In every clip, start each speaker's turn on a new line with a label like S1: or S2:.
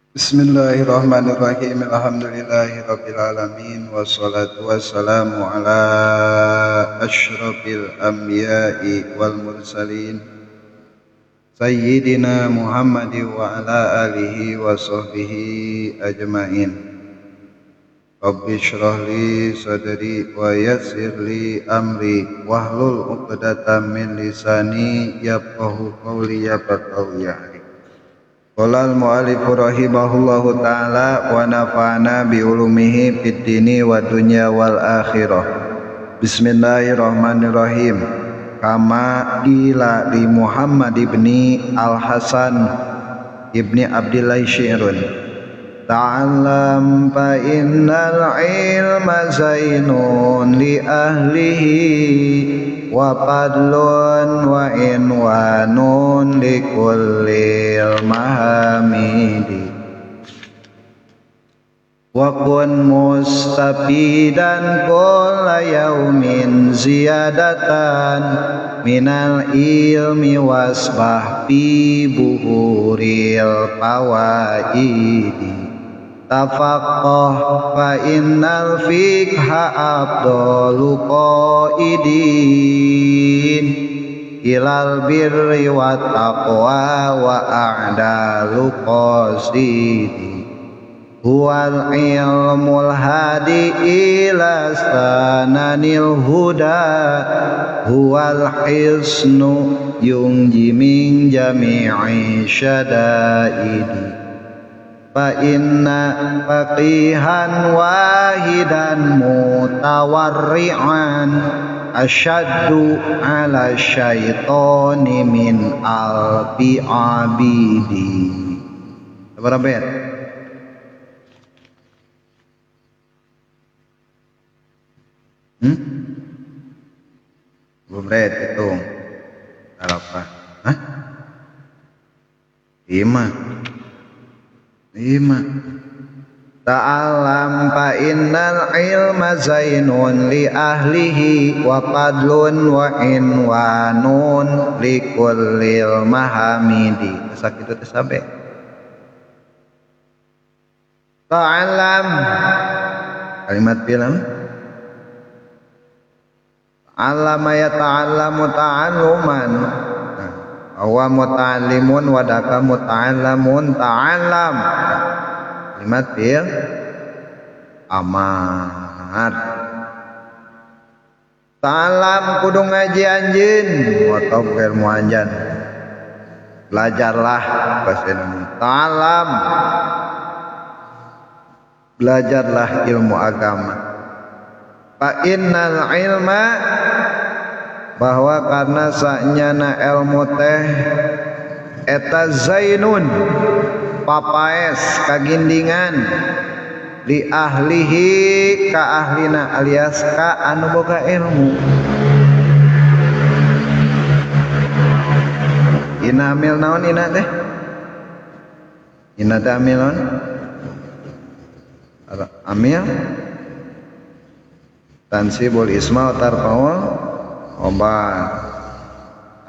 S1: Bismillahirrahmanirrahim. Alhamdulillahirabbil alamin wassalatu wassalamu ala asyrafil anbiya'i wal mursalin sayyidina Muhammad wa ala alihi wa sahbihi ajmain. Rabbi shrah li sadri wa yassir li amri wahlul 'uqdatam min lisani yafqahu qawli ya ya. Qala al-mu'allif rahimahullahu ta'ala wa nafa'ana bi ulumihi fid dini wa dunya wal akhirah. Bismillahirrahmanirrahim. Kama ila li Muhammad ibni Al-Hasan ibni Abdillah syi'run. Ta'allam fa innal ilma zainun li ahlihi wa fadlun wa inwanun li kullil mahamidi wa kun mustafidan kulla yaumin ziyadatan minal ilmi wasbah fi buhuril fawaidi. Tafaqqah fa innal fiqha afdalu qaidin ilal birri wat taqwa wa a'dalu qasidi. Huwal ilmul hadi ila sananil huda huwal hisnu yungji min jami'i syadaidi. Fa inna faqihan wahidan mutawarri'an asyaddu ala syaitani min alfi abidi. Berapa bait? Belum bait hitung. Berapa? Hah? 5. Ta'alam fa innal ilma zainun li ahlihi wa fadlun wa inwanun li kullil mahamidi. Sakitu teh sabe. Ta'alam kalimat film alama ya ta'allamu ta'alluman awa muta'allimun wadaka muta'allamun ta'allam kalimat fil amar. Ta'allam kudu ngaji anjeun motob ilmu anjan, belajarlah bahasa Indonesia. Ta'allam belajarlah ilmu agama. Fa innal ilma bahwa karena sanyana ilmu teh eta zainun papaes kagindingan li ahlihi ka ahlina alias ka anu boga ilmu. Ina amil naon ina teh? Ina teh amil naon? Amil tansibul isma wa tarfaul obat.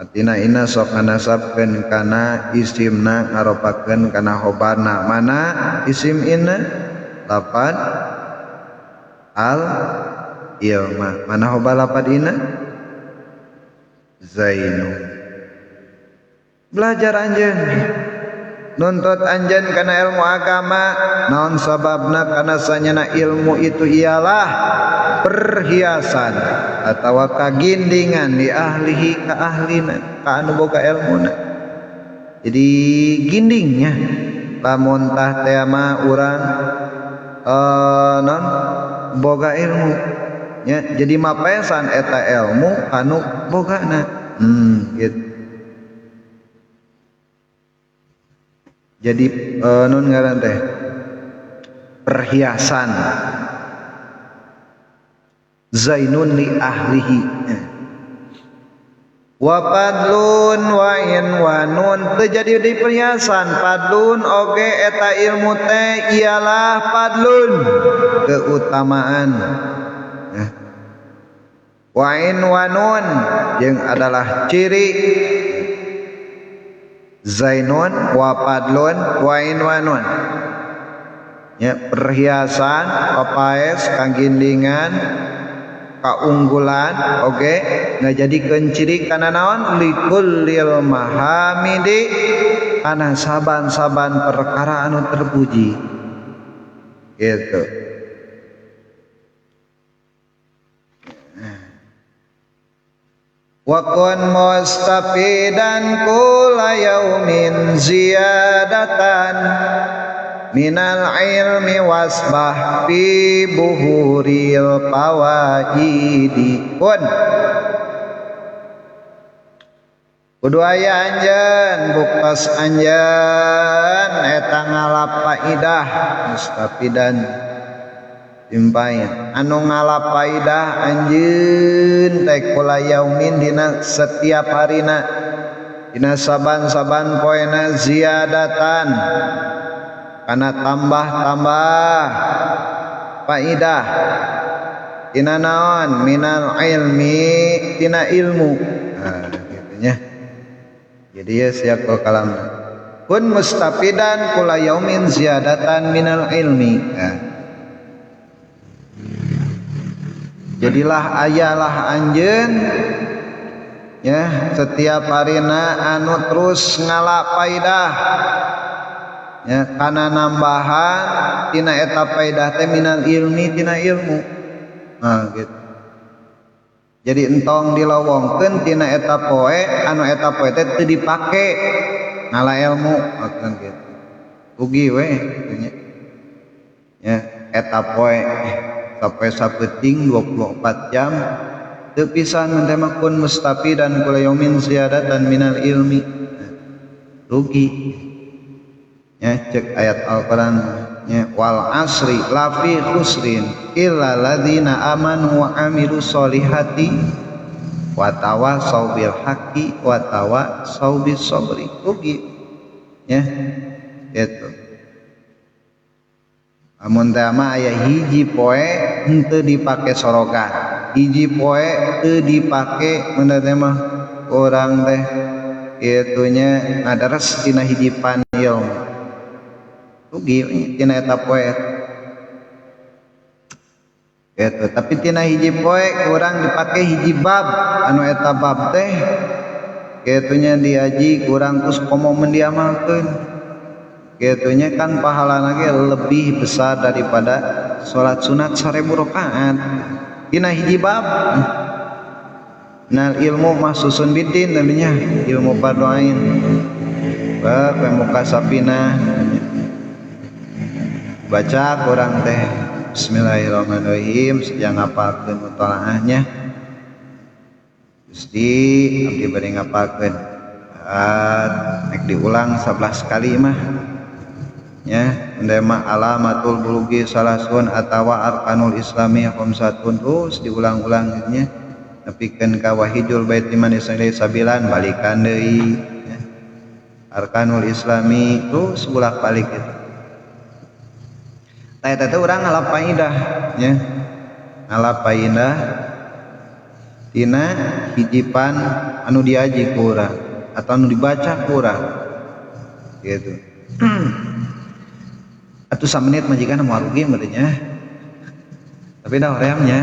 S1: Atina ina sok nganasabkeun kana isimna ngaropakeun kana khobarna. Mana isim ina? Lapad al ilma. Mana khobar lapad ina? Zainu. Belajar anjeun, nuntut anjeun kana ilmu agama. Naon sababna? Kana sanyana ilmu itu ialah perhiasan atau kagindingan di ahlihi ka ahlina ka anu boga ilmuna. Jadi gindingnya lamun tah teh mah urang non boga ilmu nya, jadi mapesan eta ilmu anu bogana. Gitu. Jadi non ngaran teh perhiasan zainun li ahlihi wa fadlun wa inwanun terjadi di perhiasan. Fadlun oge eta ilmu teh ialah fadlun keutamaan. Wa inwanun jeung adalah ciri zainun wa fadlun wa inwanun. Ya, perhiasan, papaes, kagindingan, kaunggulan, oke, ngajadikeun ciri kana naon likullil mahamidi kana saban-saban perkara anu terpuji. Gitu. Wa kun mustafidan kula yaumin ziyadatan minal ilmi wasbah fi buhuril fawaidi. Kun kudu aya anjeun buktos anjeun eta ngalap faidah mustafidan timpayan anu ngalap faidah anjeun teh kula yaumin dina setiap harina dina saban-saban poena ziyadatan kana tambah-tambah faidah tina naon minal ilmi tina ilmu. Nah, gitu nya. Jadi ya siap ke kalamna kun mustafidan kula yaumin ziyadatan minal ilmi. Nah. Jadilah ayalah anjeun ya setiap harina anu terus ngalap faidah ya kana nambahan tina eta faidah teh minal ilmi tina ilmu. Nah gitu. Jadi entong dilowongkeun tina eta poe anu eta poe teh teu dipake ngala ilmu maksudna gitu. Rugi we kitu nya. Ya eta poe sampai sapeuting 24 jam teu pisan mun teh mah kun mustafidan kula yaumin ziyadatan minal ilmi. Rugi. Ya cek ayat Al-Qur'an ya wal asri lafi khusrin illa ladzina amanu wa amilus solihati wa tawasau bil haqqi wa tawasau bis sabri. Rugi ya gitu. Amun teh mah aya hiji poe henteu dipake sorogan, hiji poe teu dipake mun teh mah urang teh kitu nya ngadares dina hiji pan ilmu. Rugi tina eta poe gitu. Tapi tina hiji poe kurang dipake hiji bab anu eta bab teh kitu nya diaji kurang terus komo mun diamalkeun kitu nya kan pahalana ge lebih besar daripada salat sunat 1000 rakaat tina hiji bab. Nal ilmu mahsusun bidin namanya ilmu fardu'ain bab muka sapina baca kurang teh bismillahirrahmanirrahim sejak ngapalkeun mutalaahnya Gusti abdi bade ngapalkeun nek diulang 11 kali mah nya endema mah alamatul bulugi salasun atawa arkanul islami khamsatun terus diulang-ulang gitu nya nepikeun ka wahijul baiti man isai sabilan balikan deui nya arkanul islami terus bolak-balik gitu. Tah eta teh urang ngalap faidah nya. Ngalap faidah tina hijipan anu diaji ku urang atau anu dibaca ku urang gitu. Atuh samenit majikan moal rugi meureun nya. Tapi dah hoream nya.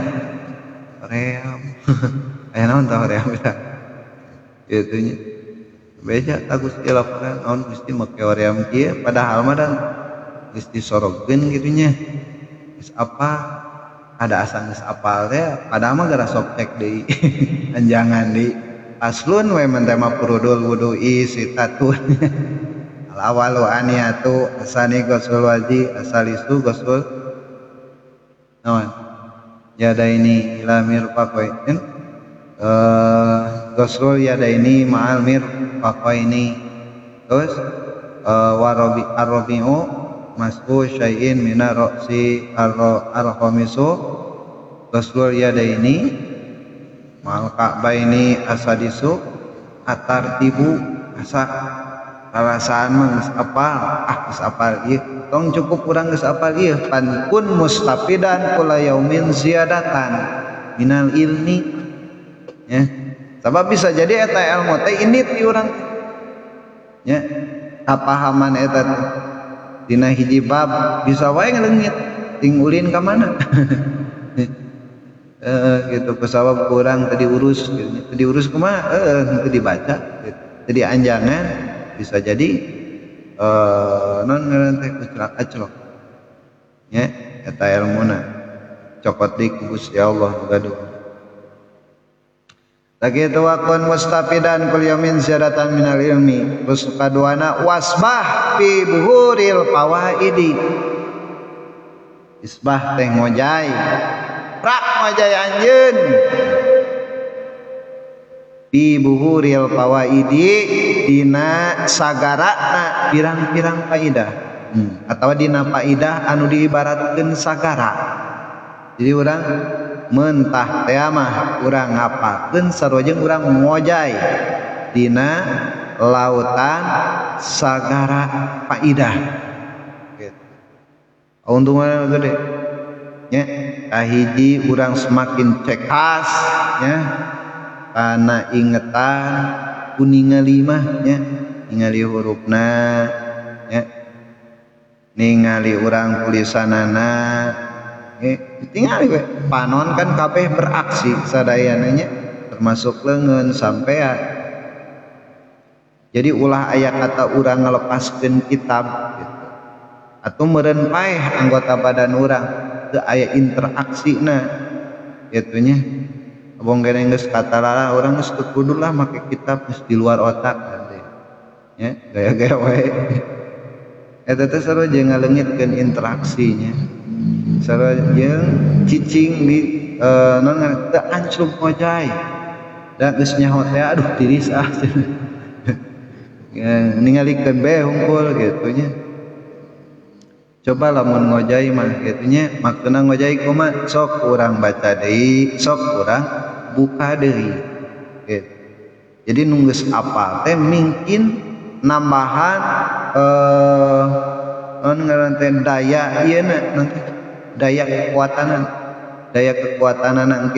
S1: Hoream. Aya naon tah hoream eta. Kitu nya. Beja ta Gusti laporan naon Gusti make hoream kieu padahal mah da geus disorogkeun kitu nya. Geus apa ada asa geus apal teh padahal mah gara sok cek deui anjangan deui. Aslun we mun teh mah furudul wudu'i sitatun. Al awalu aniyatu asani ghusul waji asalisu ghusul naon yadaini ila mirfaqain ghusul yadaini ma'al mirfaqaini terus warabi arrabi'u mas'u syai'in mina ra'si ar-khamisu ghusul yadaini ma'al ka'baini asadisu atartibu asa perasaan mah geus apal ah geus apal ieu tong cukup urang geus apal ieu pan kun mustafidan kula yaumin ziyadatan minal ilmi ya sabab bisa jadi eta ilmu teh indit di urang ya kapahaman eta teh. Dina hiji bab bisa wae ngaleungit ting ulin ka mana. Gitu pesawab kurang tadi urus gitu. Tadi urus kumaha teu dibaca gitu. Tadi anjangan bisa jadi non ngaran teh kucelak aclok nya eta ilmuna cokot di ku Gusti Allah nu gaduh. Lagi itu wakun mustafidan kul yamin ziyadatan minal ilmi. Terus kaduana wasbah fi buhuril fawaidi. Isbah teh ngojay. Prak ngojay anjeun. Fi buhuril fawaidi dina sagarana pirang-pirang faidah. Atawa dina faidah anu diibaratkeun sagara. Jadi urang mentah teh mah urang ngapalkeun sarua jeung urang ngojay dina lautan sagara faidah gitu. Untungna gede nya kahiji urang semakin cekas nya kana ingetan ku ningali mah nya ningali hurufna nya ningali urang tulisanana. Tinggal we panon kan kabeh beraksi sadayana nya termasuk leungeun sampean. Jadi ulah aya kata urang ngalepaskeun kitab gitu. Atau meureun paeh anggota badan urang teu aya interaksina kitu nya. Abong geuning geus katarara urang geus teu kudu lah make kitab geus di luar otak nya gaya-gaya wae. Eta teh sarua jeung ngaleungitkeun interaksinya. Sarua jeung cicing di non teu anclub ngojay da geus nyaho teh aduh tiris ah ningalikeun bae hungkul kitu nya. Coba lamun ngojay mah kitu nya maksudna ngojay kumaha sok urang baca deui sok urang buka deui gitu. Jadi nu geus apal teh mungkin nambahan non ngaran teh daya ieu na daya kekuatanana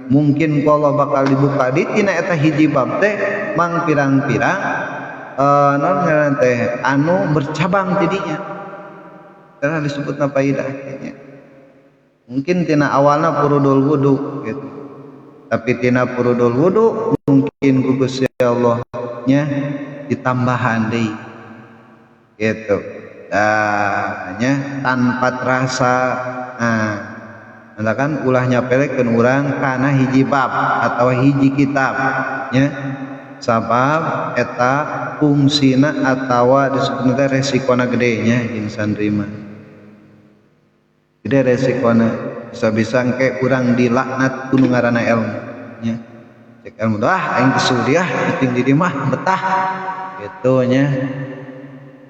S1: mungkin kalau bakal dibuka di tina eta hiji bab teh mang pirang-pirang non ngaran teh anu bercabang tidinya karena disebutna faidah nya. Mungkin tina awalna furudul wudu gitu, tapi tina furudul wudu mungkin ku Gusti Allah nya ditambahan deui gitu. Nya tanpa terasa. Nah, kan ulah nyapelekeun urang kana hiji bab atau hiji kitab nya sabab eta fungsina atawa disebutna teh resikona gede nya jeung santri mah gede resikona bisa-bisa engke urang dilaknat ku nu ngaranna ilmu nya cek ilmu ah aing geus suriah cicing di dieu mah betah kitu nya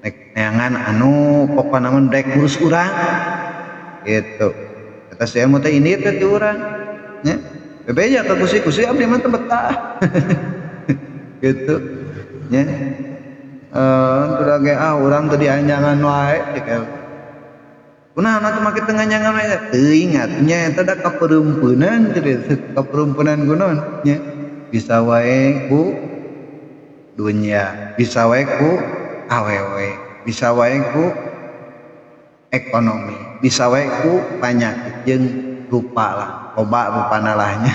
S1: nek neangan anu pokona mah rek ngurus urang gitu. Eta si ilmu teh ini teh ti urang nya bebeja ka Gusti Gusti abdi mah teu betah gitu nya teu ge ah urang teu dianjangan wae cek ilmu kunaon atuh make teu nganjangan wae teuing atuh nya eta da kaperumpunan kaperumpunan kunaon nya bisa wae ku dunya bisa wae ku awewe bisa wae ku ekonomi bisa wae ku panyakit jeung rupa lah loba rupana lahnya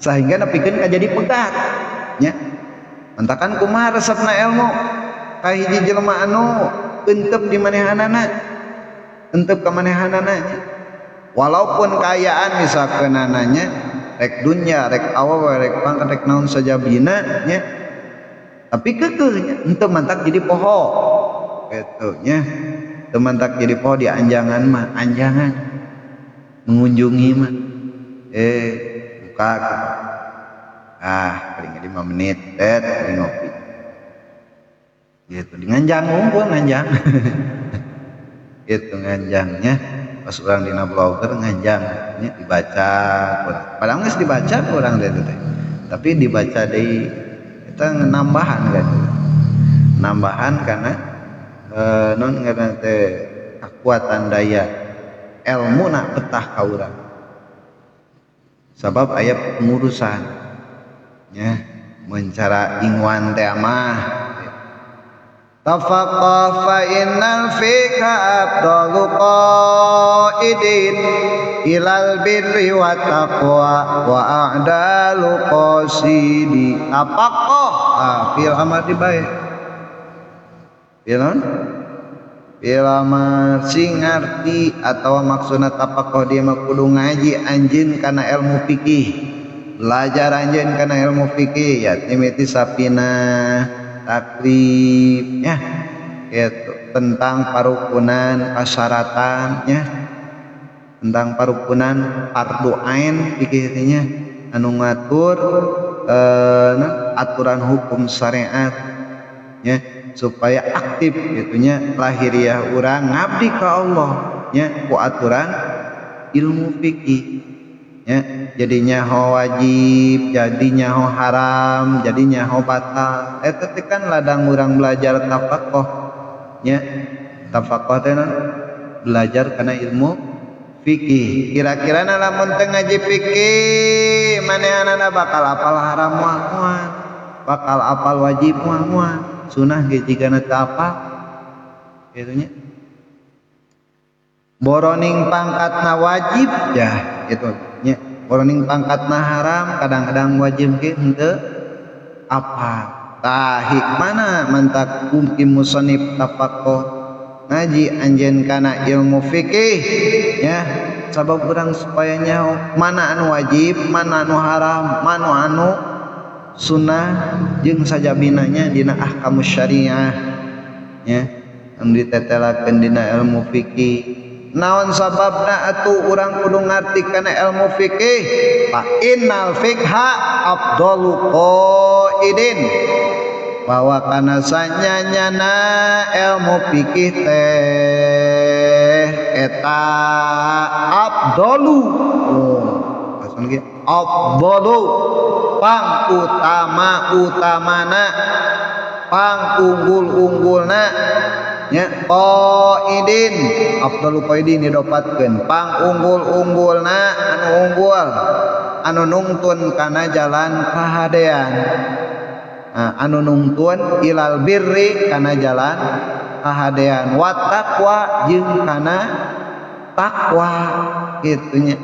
S1: sehingga nepikeun ka jadi pegat nya mentakan kumaha resepna ilmu ka hiji jelema anu eunteup di manehanana eunteup ka manehanana nya walaupun kaayaan misalkeunana nya rek dunya rek awewe rek pangkat rek naon sajabina nya tapi keukeuh nya henteu mantak jadi poho kitu nya teu mantak jadi poho di anjangan mah anjangan mengunjungi mah buka gitu. Ah paling 5 menit tet paling ngopi gitu di nganjang unggul nganjang gitu nganjangnya pas urang dina blogger nganjang nya dibaca kurang padahal geus dibaca kurang teh teh tapi dibaca deui eta nambahan kan nambahan karena non ngaranna teh kekuatan daya ilmu na betah ka urang sabab aya pengurusan nya mun cara inguan teh mah Tafaqah fa innal fiqha afdalu qaidin ilal birri wa taqwa wa a'dalu qasidi. Tafaqah fil amar dibae. Fil fil amar sing ngarti atawa maksudna tafaqah dia mah kudu ngaji anjeun kana ilmu fikih. Belajar anjeun kana ilmu fikih ya timiti sapina taklif ya gitu, tentang parukunan persyaratan ya, tentang parukunan fardu ain fikih nya anu ngatur aturan hukum syariat ya, supaya aktif gitunya lahiriah urang ngabdi ka Allah nya ku aturan ilmu fikih ya, jadinya ho wajib, jadinya ho haram, jadinya ho batal. Eta teh kan ladang urang belajar tafaqah nya. Tafaqah teh belajar kana ilmu fikih. Kira-kira lamun teu ngaji fikih manehanana bakal apal haram moal, bakal apal wajib moal, sunah ge jigana teu apal kitu nya. Boroning pangkatna wajib ya gitu nya, boroning pangkatna haram kadang-kadang wajib ge henteu apa. Tah hikmana mantak mungkin musannif tafaqah ngaji anjeun kana ilmu fikih ya, sabab urang supaya nyaho mana anu wajib, mana anu haram, mana anu sunnah jeung sajabinanya dina ahkamus syariah ya, anu ditetelakeun dina ilmu fikih. Naon sababna atuh urang kudu ngarti kana ilmu fikih? Fa innal fikha afdalu qaidin, bahwa kana sanyanyana ilmu fikih teh eta afdalu, oh asal ge afdalu pang utama utamana, pang unggul unggulna nya qaidin. Afdalu qaidin didopatkeun pang unggul-unggulna anu unggul anu nungtun kana jalan kahadean, anu nungtun ilal birri kana jalan kahadean, wa taqwa jeung kana takwa kitu nya.